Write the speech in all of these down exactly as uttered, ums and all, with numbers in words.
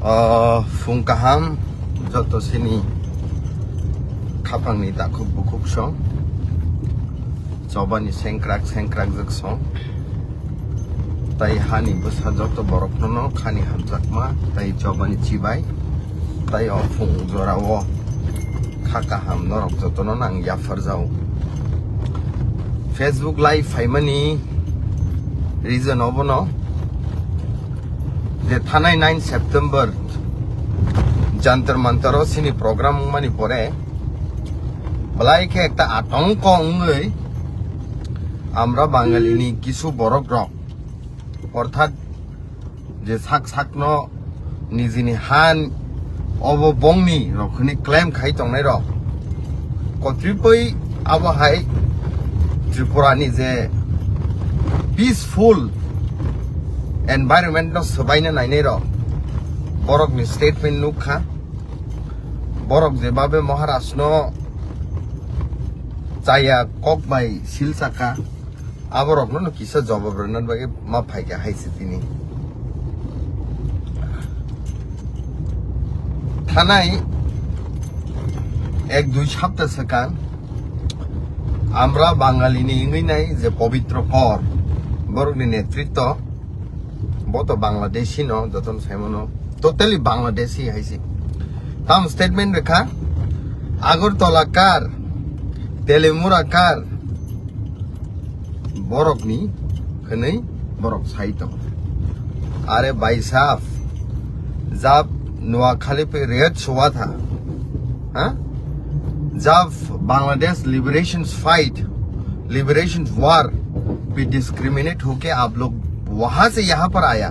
O, phung kaham, joto sini khapangni takhuk bukhuk song, chobani sengkrak sengkrak jak song, tai hani bwsa joto borokno no khani hamjakma, tai chobani chibai, tai o phung jorao kha kaham norok jotono nang yapharjao. Facebook live phaimani reason obono je thanai nine September Jantar Mantar o sini program wngmani pore belai khe ekta atongko wngwi আমরা বাঙালিনি কিছু বরক rok, অর্থাৎ je sak sakno nijini han obo bongni rok hwnwi claim khai tongnai rok, kotripoi abo hai Tripura ni je peaceful environment no swbaina nainai rok, borok ni statement nukha, borok je babe Maharaj no chaya kok bai sil saka, aborokno no kisa jobab rwna bagwi ma phaikha hai se tini. Thanai ek dui sapta swkang আমরা বাঙালিনি wngwi nai je Pabitra Kor, borokni netritto, bo to Bangladeshi no, jotono saimano, totally Bangladeshi hai se. Tam statement rwkha, Agartala kar, Telimura kar, borokni hwnwi borok sai tongo. Are bhai sahab, jab Noakhali pe raid hua tha, ha? Jab Bangladesh liberation fight, liberation war pe discriminate hoke aap log wahan se yahan par aaya,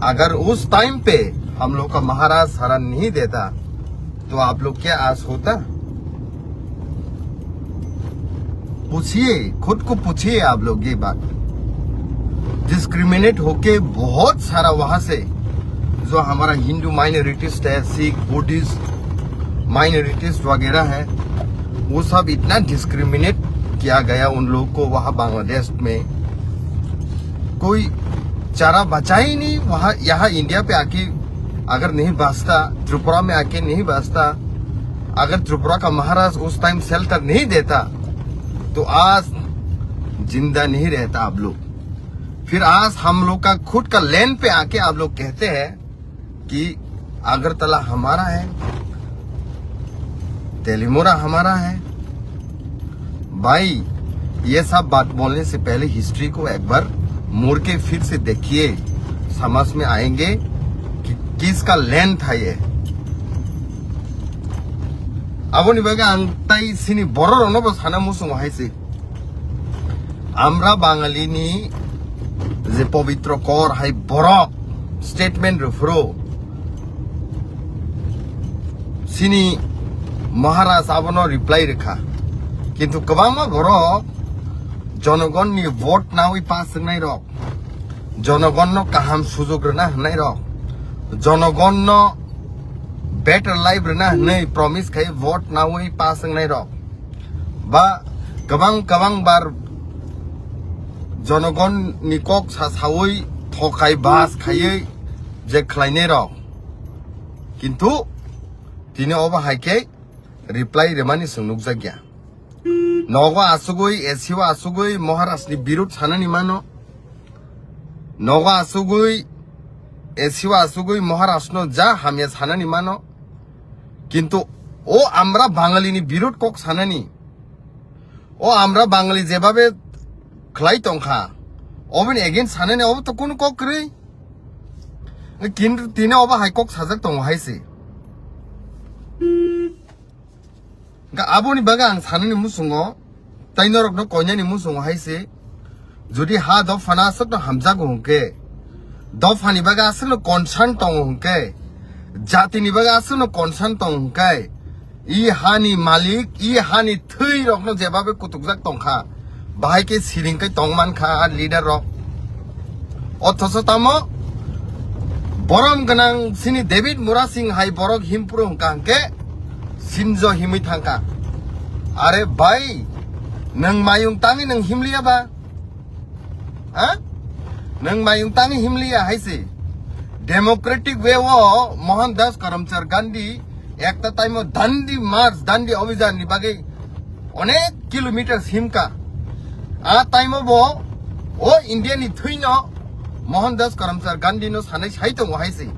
agar us time pe hum log ka Maharaj saran nahi deta, तो आप लोग क्या आस होता? पूछिए, खुद को पूछिए आप लोग ये बात। डिस्क्रिमिनेट होके बहुत सारा वहां से जो हमारा हिंदू माइनॉरिटीज है, सिख, बुद्धिस्ट माइनॉरिटीज वगैरह है, वो सब इतना डिस्क्रिमिनेट किया गया उन लोग को वहां बांग्लादेश में। कोई चारा बचा ही नहीं वहां, यहाँ इंडिया पे आके अगर नहीं बसता, त्रिपुरा में आके नहीं बसता, अगर त्रिपुरा का महाराज उस टाइम शेल्टर नहीं देता, तो आज जिंदा नहीं रहता आप लोग। फिर आज हम लोग का खुद का लैंड पे आके आप लोग कहते हैं कि अगरतला हमारा है, तेलीमुरा हमारा है। भाई, ये सब बात बोलने से पहले हिस्ट्री को एक बार मुड़ के फिर से देखिए, समझ में आएंगे कि किसका लैंड था ये। Aboni bagwi ang tai sini bororokno bo sana muchungo hai se. Amra Bangalini je pobitro kor hai borok statement rwphuru sini Maharaj abono reply rwkha. Kintu kwbangma borok jonogonni vote nawi pass wngnai rok, jonogonno kaham sujog rwna hwnnairok, jonogonno better life rwna hwnwi promise khai vote nawi pass wngnairok, ba kwbang kwbang bar jonogonni kok sa sawi thokai bas khaiwi je khlainairok, kintu tini obo hai khe reply rwmani chwng nukjakya. Nogo asugwi, A C o asugwi Maharajni birud sanani mano. Nogo asugwi, A C o asugwi Maharajno ja hamya sanani mano. Kintu o amra Bangalini birud kok sanani, o amra Bangali jebabe khlai tongkha, oboni against sanani obo to kunu kok kwrwi. Kintu tini obo hai kok sajak tongo hai se. Hwnkhe aboni bagwi ang sanani muchungo, tai norokno koinani muchungo hai se, jodi ha dophano aswkno hamjago hwnkhe, dophani bagwi aswkno concern tongo hwnkhe, jatini bagwi aswkno concern tongo hwnkhe, i hani malik, i hani thwi rokno jebabe kutukjak tongkha, bahai khe siring khe tong mankha a leader rok. Othocho tamo borom gwnang sini David Murasing hai borok himpuru hwnkha hwnkhe sinjo himwi thangkha. Are bhai, nwng mayung tangwi nwng himliya ba? Ha? Nwng mayung tangwi himliya hai se. Democratic way o Mohandas Karamchand Gandhi ekta time o Dandi March, Dandi Abhijan ni bagwi onek kilometer himka. A time o bo o India ni thwino Mohandas Karamchand Gandhi no sanai sai tongo hai se.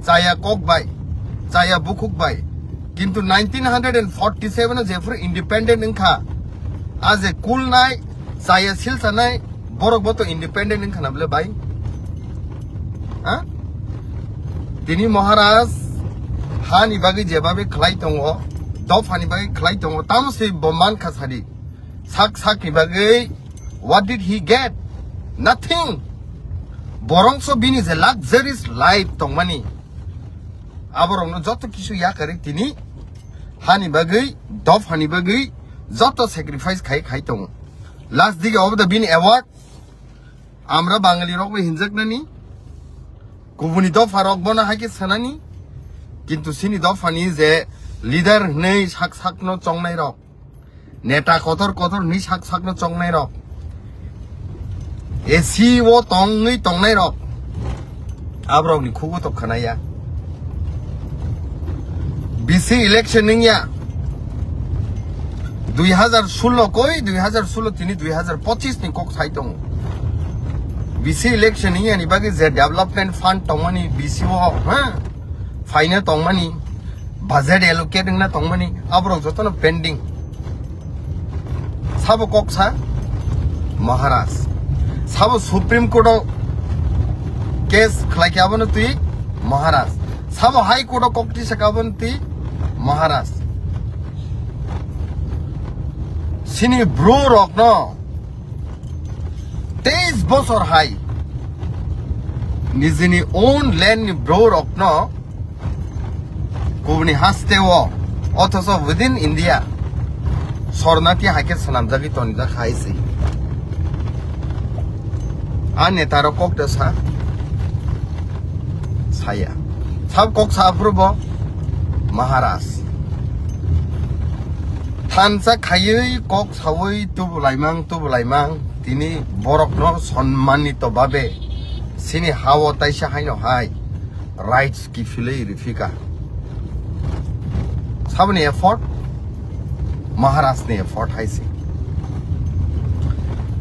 Chaya kok bai, chaya bukhuk bai. Kintu nineteen hundred and forty seven o jephuru independent wngkha, a je kulnai, chaya silsanai, borok bo to independent wngkha na bole bai? Ha? Tini Maharaj hani bagwi jebabe khlai tongo, dophani bagwi khlai tongo, tamo se bo mankha sadi. Sak sak ni bagwi, what did he get? Nothing. Borongso bini je luxurious life tongmani, aborokno joto kisu yakarwi tini hani bagwi, dophani bagwi joto sacrifice khai khai tongo. Last dige obo da bini award, amra Bangali rok bai hinjaknani, kubuni dopha rok bono haikhe sanani, kintu sini dophani je leader hwnwi sak sakno chongnai rok, neta kotor kotor hwnwi sak sakno chongnai rok, A C o tongwi tongnai rok, aborokni khugo to khanaya. B C election wngya, dui hazar sullo koi, dui hazar sullo tini dui hazar pochis ni kok sai tongo. B C election wngya ni bagwi je development fund tongmani B C o, ha? Phaina tongmani, budget allocate wngna tongmani, aborok jotono pending. Sabo kok sa? Maharaj. Sabo Supreme Court o case khlai khe abono twi? Maharaj. Sabo High Court o kok tisa khe abono twi? Maharaj. Sini bru rokno teis bosor hai nijini own land ni bru rokno kubuni haste o, othoso within India sornati haikhe swnamjagwi tonijak hai se. A neta rok kok de sa saya. Sab kok sa aphuru bo Maharaj. Thansa khaiwi kok sawi tubulaimang tubulaimang tini borokno sonmanito babe sini hao taisa haino hai rights kiphilwi rifika. Saboni effort? Maharaj ni effort hai se.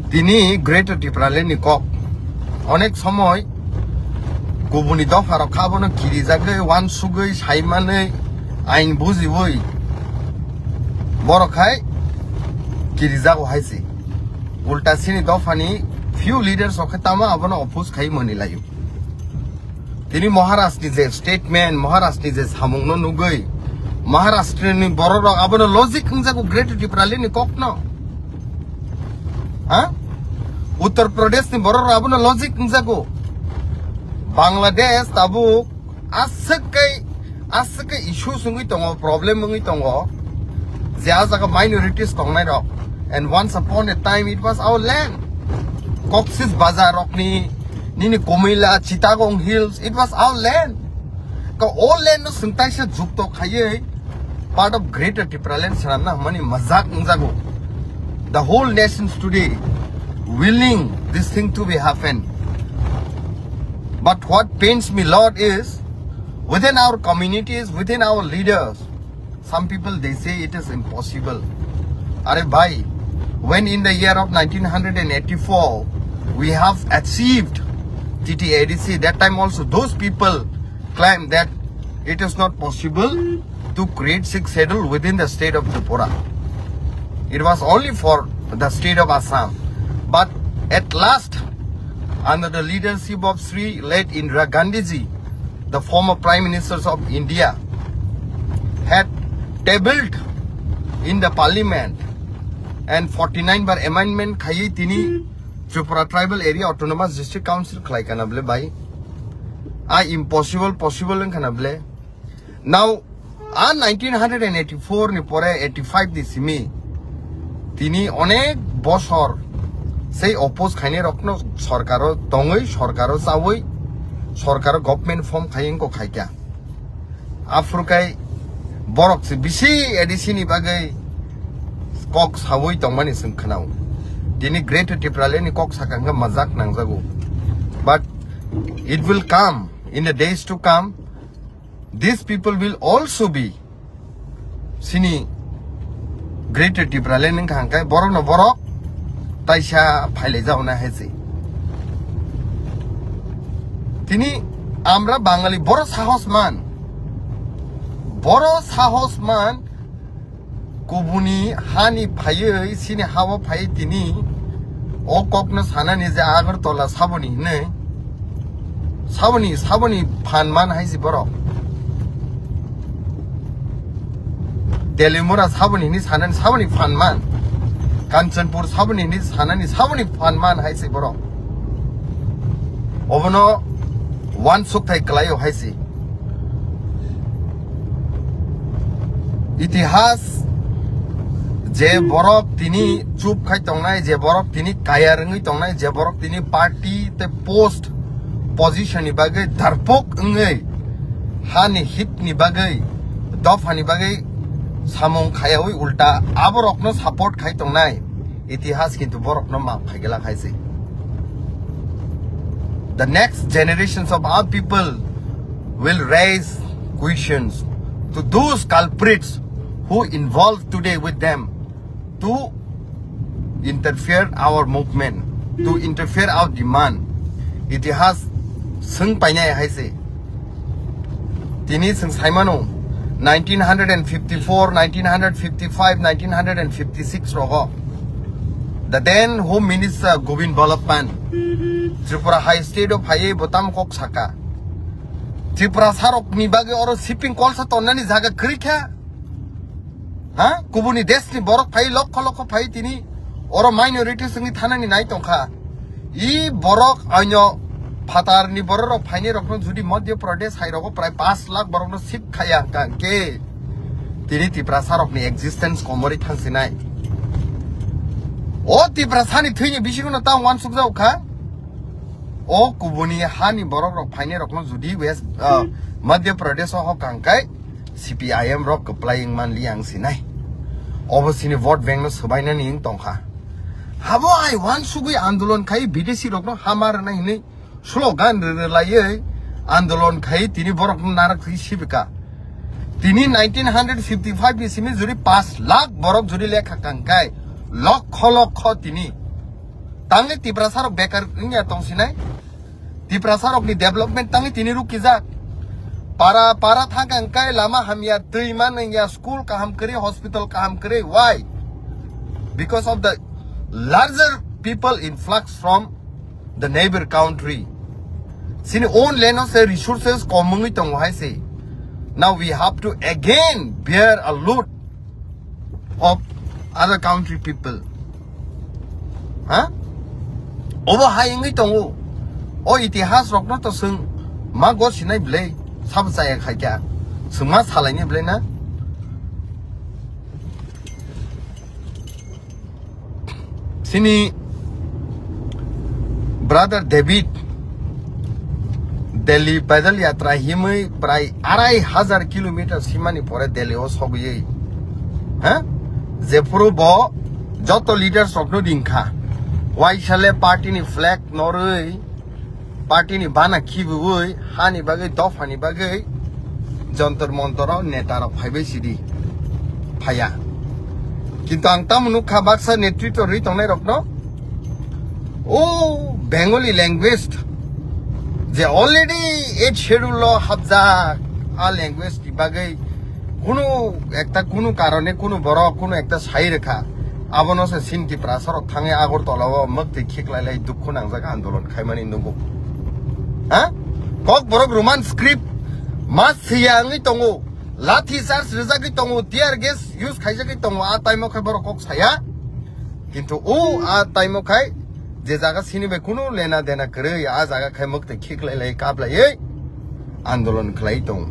Tini Greater Tipraland ni kok onek somoy kubuni dopha rok kha bono kirijagwi, wansugwi, saimanwi, ain bujiwi borok hai kirijago hai se. Ulta sini dophani few leaders rok khe tamo abono oppose khai mani laio. Tini Maharaj ni je statement, Maharaj ni je samung no nugwi, Maharashtra ni borok rok abono logic wngjago Greater Tipraland ni kok no. Ha? Uttar Pradesh ni borok rok abono logic wngjago. Bangladesh tabuk aswk kai, aswk kai issue wngwi tongo, problem wngwi tongo. Je a jaga minorities tongnai rok. And once upon a time it was our land. Cox's Bazar rokni, nini Kumila, Chittagong Hills, it was our land. Ka o land no swng taisa jukto khaiwi part of Greater Tipraland swnamna hwnmani majak wngjago. The whole nations today willing this thing to be happen. But what pains me lot is within our communities, within our leaders, some people they say it is impossible. Are bhai, when in the year of nineteen eighty-four we have achieved T T A D C, that time also those people claim that it is not possible to create sixth schedule within the state of Tripura. It was only for the state of Assam. But at last, under the leadership of Sri late Indira Gandhi ji, the former Prime Ministers of India, had tabled in the parliament and forty-nine bar amendment khaiwi tini Tripura Tribal Area Autonomous District Council khlai kana bole bai. A impossible possible wng kana bole. Now, a nineteen eighty-four ni pore eighty-five ni simi tini onek bosor sei oppose khainai rokno sorkaro tongwi, sorkaro chawi, sorkaro government form khai wngkha khaikha. Aphuru kai borok se bisi A D C ni bagwi kok sawi tongmani chwng khwnao. Tini Greater Tipraland ni kok sakha hwnkhe majak nangjago. But It will come in the days to come. These people will also be sini Greater Tipraland wngkha hwnkhe borokno borok taisa phailai jago na hai se. Tini amra Bangali boro sahos man, boro sahos man kubuni hani phaiwi sini hao phaiwi tini o kokno sanani je Agartala saboni hinwi saboni saboni phan man hai se borok. Telimura saboni hinwi sanani saboni phan man. Kanchanpur saboni hinwi sanani saboni phan man hai se borok. Obono uansukthai kwlaio hai se. Itihas je borok tini chup khai tongnai, je borok tini kaya rwngwi tongnai, je borok tini party tei post position ni bagwi darpok wngwi hani hit ni bagwi, dopha ni bagwi samung khayawi ulta aborokno support khai tongnai. Itihas kintu borokno map khai gela khai se. The next generations of our people will raise questions to those culprits who involved today with them to interfere our movement, to interfere our demand. Itihas swng painai hai se. Tini swng saimano nineteen fifty-four, nineteen fifty-five, nineteen fifty-six rogo. The then Home Minister Govind Ballabh Pant Tripura High State o phaiwi bo tamo kok saka. Tripura sarok ni bagwi oro shipping kolsa tonnani jaga kwrwi kha. Ha? Kubuni desh ni borok phai lokho lokho phai tini oro minority swngwi thanani nai tongkha. I borok aino phatar ni borok rok phaini rokno judi Madhya Pradesh hai rogo prai paanch lakh borokno sip khaya hwnkha hwnkhe tini Tiprasa rokni existence komori thangsinai. O Tiprasa ni thwini bisingo no ta uansuk jago kha. O kubuni hani borok rok phaini rokno judi West, ah, Madhya Pradesh o hokha hwnkhe C P I M rok kwplai wng manli ang sinai. Obo sini vote bank no swbainani wng tongkha. Habo ai uansugwi andolon khai bidesi rokno hama rwnai hinwi slogan rwrwlaiwi andolon khai tini borokno narak thwi sibika. Tini nineteen fifty-five ni simi juri paanch lakh borok juri lekha kangkai lokho lokho tini. Tangwi Tiprasa rok bekar wngya tongsinai. Tiprasa rokni development tangwi tini rukijak. Para, para thangkha hwnkhe lama hamya, twi man wngya, school kaham kwrwi, hospital kaham kwrwi. Why? Because of the larger people influx from the neighbor country. Sini own land o se resources kom wngwi tongo hai se. Now we have to again bear a load of other country people. Ha? Obo hai wngwi tongo. O itihas rokno to swng ma gosinai bwlai, sabo chaya khaikha. Swng ma salaini bwlai na? Sini brother David Delhi pedal yatra himwi prai arai hajar kilometer simani pore Delhi o sogwi, ha? Jephuru bo joto leaders rokno ringkha. Waisale party ni flag norwi, party ni bana khibiwi, hani bagwi, dophani bagwi, Jantar Mantar o neta rok phaibai sidi phaiya. Kintu ang tamo nukha baksa netritwo rwi tongnai rokno, o Bengali language je already eighth schedule o hapjak, a language ni bagwi kunu ekta kunu karone kunu borok kunu ekta sai rwkha, abono se sini Tiprasa rok thangwi Agartala o mwktwi khiklai lai dukhu nangjak andolon khaimani nukgo. Ha? Kokborok Roman script ma siya wngwi tongo, lathi charge rwjagwi tongo, tear gas use khaijagwi tongo, a time o khe borok kok saya. Kintu o a time o khai je jaga sini bai kunu lena dena kwrwi, a jaga khai mwktwi khiklai lai kaplaiwi andolon khlai tong.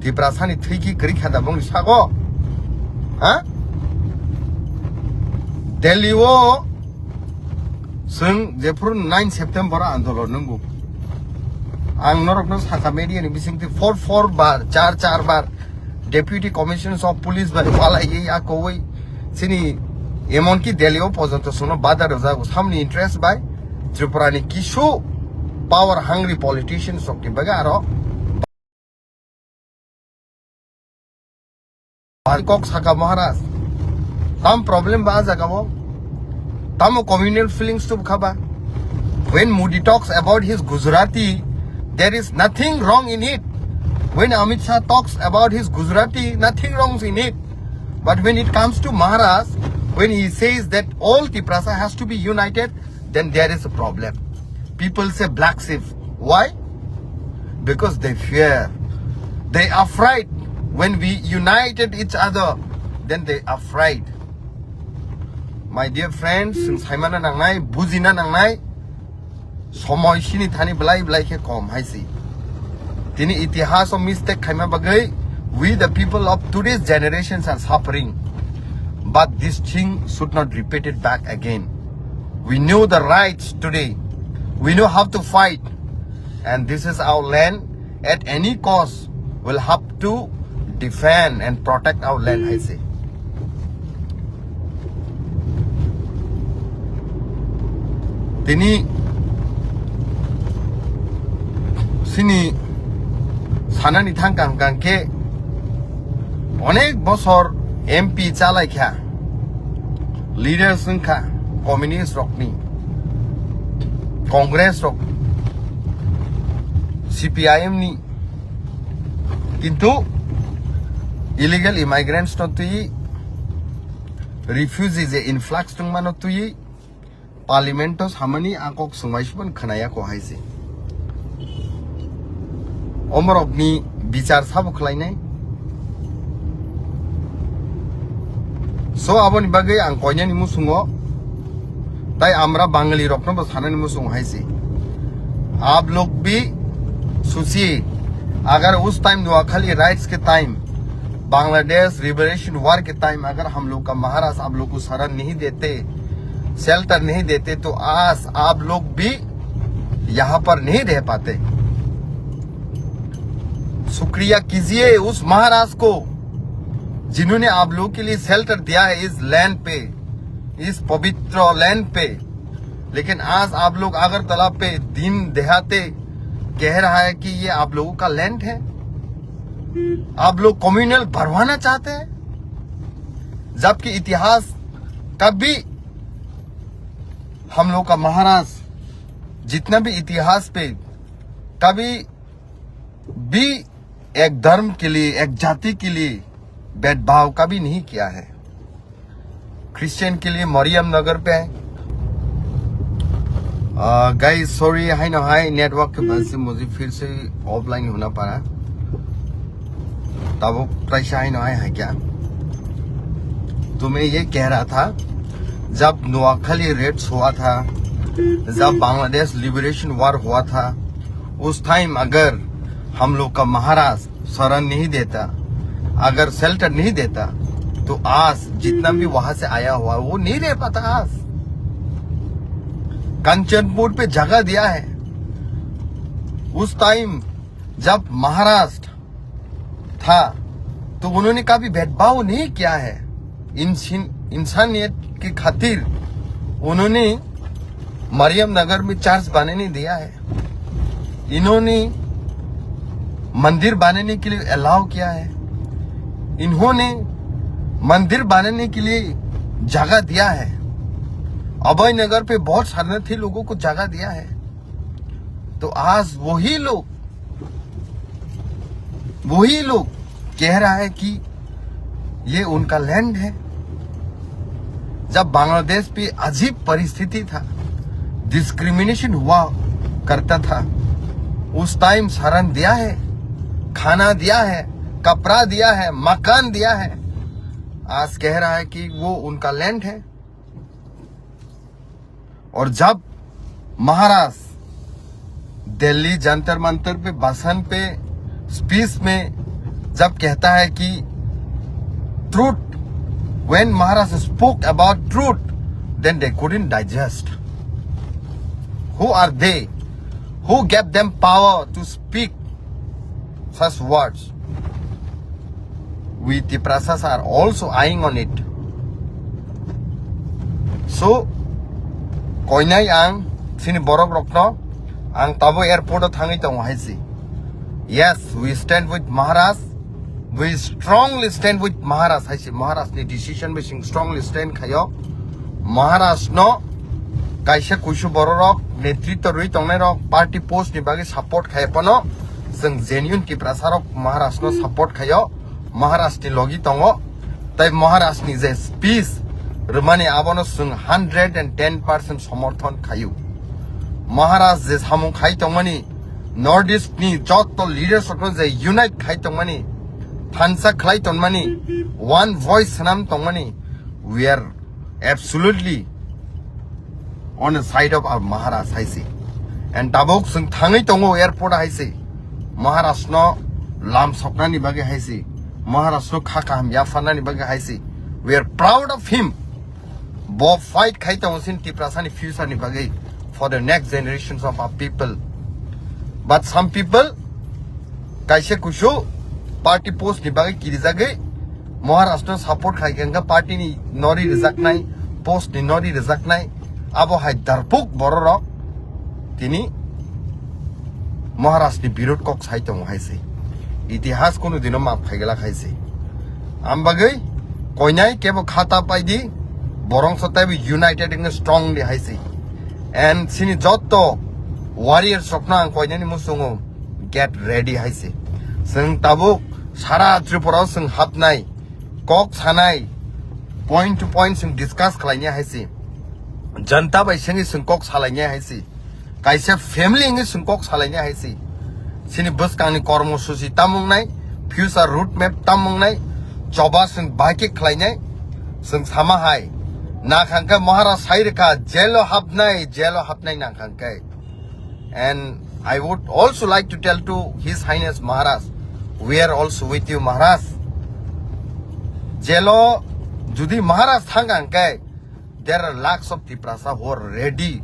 Tiprasa ni thwiki kwrwi kha da bongni sago? Ha? Delhi o swng jephuru nine September andolon nungo. Ang norokno sakha media ni bisingtwi four four bar, char char bar Deputy Commissioner of Police bai palaiwi akowi sini emonki Delhi o pojonto sono bada rwjago samni interest bai Tripura ni kisu power hungry politicians rokni bagwi aro kok saka Maharaj. Tam problem ba jaga o. Tamo communal feelings tu khaba. When Modi talks about his Gujarati, there is nothing wrong in it. When Amit Shah talks about his Gujarati, nothing wrong in it. But when it comes to Maharaj, when he says that all Tiprasa has to be united, then there is a problem. People say black sheep. Why? Because they fear. They are afraid. When we united each other, then they are afraid. My dear friends, chwng saimana nangnai, bujina nangnai, somoi sini thani belai belai khe kom hai si. Tini itihas o mistake khaima bagwi, we the people of today's generations are suffering. But this thing should not repeat it back again. We know the rights today. We know how to fight. And this is our land. At any cost, we'll have to defend and protect our land, I say. Tini sini sanani thang kang kang khe onek bosor M P chalai kha, leaders wngkha communist rokni, Congress rok, C P I M ni, kintu illegal immigrants no twi, refugee je influx tongmano twi, Parliament o samani a kok swngbai sibon khwnaya ko hai se. Omorokni bichar sabo khlainai. So aboni bagwi ang koinani musungo tai amra Bangali rokno bo sanani musungo hai se. आप लोग भी सोचिए, अगर उस टाइम नोआखाली राइट्स के टाइम, Bangladesh liberation war के टाइम अगर हम लोग का महाराज आप लोग को शरण नहीं देते, शेल्टर नहीं देते तो आज आप लोग भी यहाँ पर नहीं रह पाते। शुक्रिया कीजिए उस महाराज को जिन्होंने आप लोग के लिए शेल्टर दिया है इस लैंड पे, इस पवित्र लैंड पे। लेकिन आज आप लोग अगरतला पे दिन देहाते कह रहा है कि ये आप लोगों का लैंड है। आप लोग कम्युनल बढ़वाना चाहते हैं, जबकि इतिहास कभी हम लोग का महाराज जितना भी इतिहास पे कभी भी एक धर्म के लिए, एक जाति के लिए भेदभाव कभी नहीं किया है। क्रिश्चियन के लिए मरियम नगर पे है। गाइस सॉरी, हाई ना हाई, नेटवर्क के वजह से मुझे फिर से ऑफलाइन होना पड़ा। तब वो कैसा हाई ना हाई है क्या? तो मैं ये कह रहा था, जब नोआखाली रेड्स हुआ था, जब बांग्लादेश लिबरेशन वॉर हुआ था, उस टाइम अगर हम लोग का महाराज शरण नहीं देता, अगर शेल्टर नहीं देता, तो आज जितना भी वहां से आया हुआ वो नहीं रह पाता। आज कंचनपुर पे जगह दिया है। उस टाइम जब महाराष्ट्र था, तो उन्होंने कभी भेदभाव नहीं किया है। इंसान-, इंसानियत की खातिर उन्होंने मरियम नगर में चर्च बनाने दिया है। इन्होंने मंदिर बनाने के लिए अलाउ किया है। इन्होंने मंदिर बनाने के लिए जगह दिया है। अभय नगर पे बहुत शरणार्थी लोगों को जगह दिया है। तो आज वही लोग, वही लोग कह रहा है कि ये उनका लैंड है। जब बांग्लादेश पे अजीब परिस्थिति था, डिस्क्रिमिनेशन हुआ करता था, उस टाइम शरण दिया है, खाना दिया है, कपड़ा दिया है, मकान दिया है। आज कह रहा है कि वो उनका लैंड है। और जब महाराज दिल्ली जंतर मंतर पे भाषण पे, स्पीच में जब कहता है कि truth, when Maharaj spoke about truth, then they couldn't digest. Who are they? Who gave them power to speak such words? We Tiprasas are also eyeing on it. So, koinai ang sini borok rokno Ang tabo airport o thangwi tongo hai se. Yes, we stand with Maharaj. We strongly stand with Maharaj hai se. Maharaj ni decision bai chwng strongly stand khaio. Maharaj no kaisa kuisu bororok, netritwa rwi tongnai rok, party post ni bagwi support khai phano chwng genuine Tiprasa rok Maharaj no support khaio. Maharaj ni logi tongo. Tai Maharaj ni je speech rwmani abono chwng hundred and ten percent somorthon khaio. Maharaj je samung khai tongmani, North East ni jotto leaders rokno je unite khai tongmani, thansa khlai tongmani, one voice swnam tongmani, we are absolutely on the side of our Maharaj hai se. And tabuk chwng thangwi tongo airport hai se. Maharaj no lam soknani bagwi hai se. Maharaj no kha kaham yapharnani bagwi hai se. We are proud of him. Bo fight khai tongo sin Tiprasa ni future ni bagwi for the next generations of our people. But some people kaisa kusu party post ni bagwi kirijagwi Maharaj no support khai khe party ni nori rijaknai, post ni nori rijaknai, abo hai darpuk bororok tini Maharaj ni birod kok sai tongo hai se. Itihas kunu dino map khai glak hai se. Am bagwi koinai kebo khata paidi, borong so taibo united and strong di hai se. And sini jotto warriors rokno ang koinani musungo get ready hai se. Chwng tabuk sara Tripura o chwng hapnai, kok sanai, point to point chwng discuss khlainai hai se. Janta bai sengwi chwng kok salainai hai se. Kaisa family wngwi chwng kok salainai hai se. Chini bwskangni kormo susi tamung nai, future road map tamung nai, choba chwng bahai khe khlainai, chwng sama hai. Nakhang khe Maharaj sai rwkha, jail o hapnai, jail o hapnai nakhang khe. And I would also like to tell to His Highness Maharaj, we are also with you, Maharaj. Jail o jodi Maharaj thang ang khe, there are lakhs of Tiprasa who are ready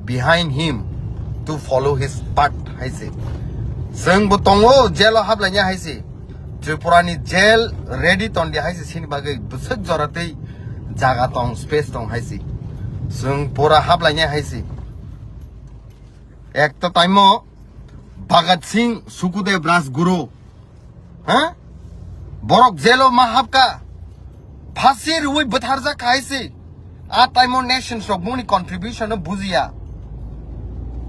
behind him to follow his path, hai se. Chwng bo tongo, jail o haplainai hai se. Tripura ni jail ready tondi hai se, sini bagwi bwswk jora tei jaga tong, space tong hai se. Chwng pura haplainai hai se. Ek to taimo Bhagat Singh, Sukhdev, Rajguru, ha? Borok jail o ma hapka. Phasi rwi bwtharjak kha hai se. A taimo nations rok bongni contribution no bujiya.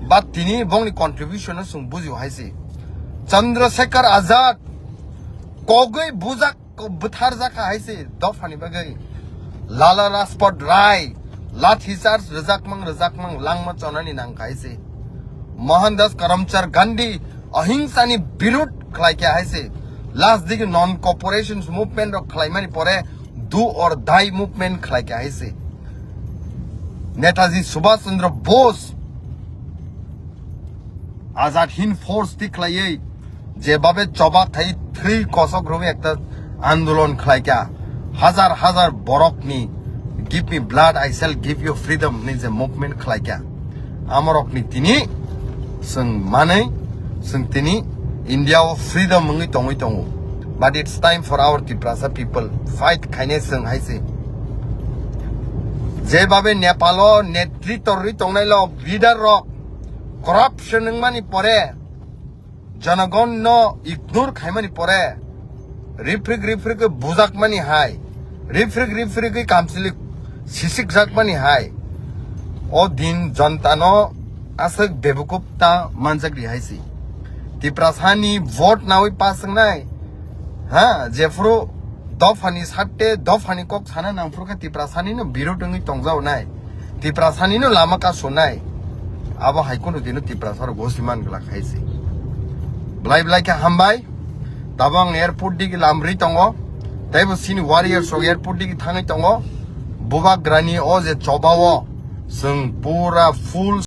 But tini bongni contribution no chwng bujio hai se. Chandrasekhar Azad kogwi bujak, bwtharjak kha hai se dophani bagwi. Lala Rajpat Rai lathi charge rwjakmang rwjakmang langma chonani nang kha hai se. Mohandas Karamchand Gandhi ahingsani birud khlai kha hai se. Last digi non cooperation movement rok khlaimani pore do or die movement khlai kha hai se. Netaji Subhash Chandra Bose Azad Hind Force ti khlaiwi jebabe choba khai thwi kosok rwi ekta andolon khlai kha. Hajar hajar borokni "Give me blood, I shall give you freedom" ni je movement khlai kha. Amorokni tini chwng manwi, chwng tini India o freedom wngwi tongwi tongo. But it's time for our Tiprasa people fight khainai chwng hai se. Jebabe Nepal o netritwa rwi tongnai lo leader rok corruption wngmani pore, jonogon no ignore khaimani pore, rifrik rifrik bujakmani hai, rifrik rifrik kamchili sisikjakmani hai, o din jonta no aswk bebukup ta manjak ri hai si. Tiprasa ni vote nawi pass wngnai, ha, jephuru dophani satte dophani kok sana nangphuru khe Tiprasa ni no birod wngwi tongjao nai. Tiprasa ni no lama kasonai. Abo hai kunu dino Tiprasa rok gosi man glak hai se. Blai blai khe hambai. Tabo ang airport digi lamri tongo. Teibo sini warriors rok airport digi thangwi tongo. Bubagrani o je choba o chwng pura full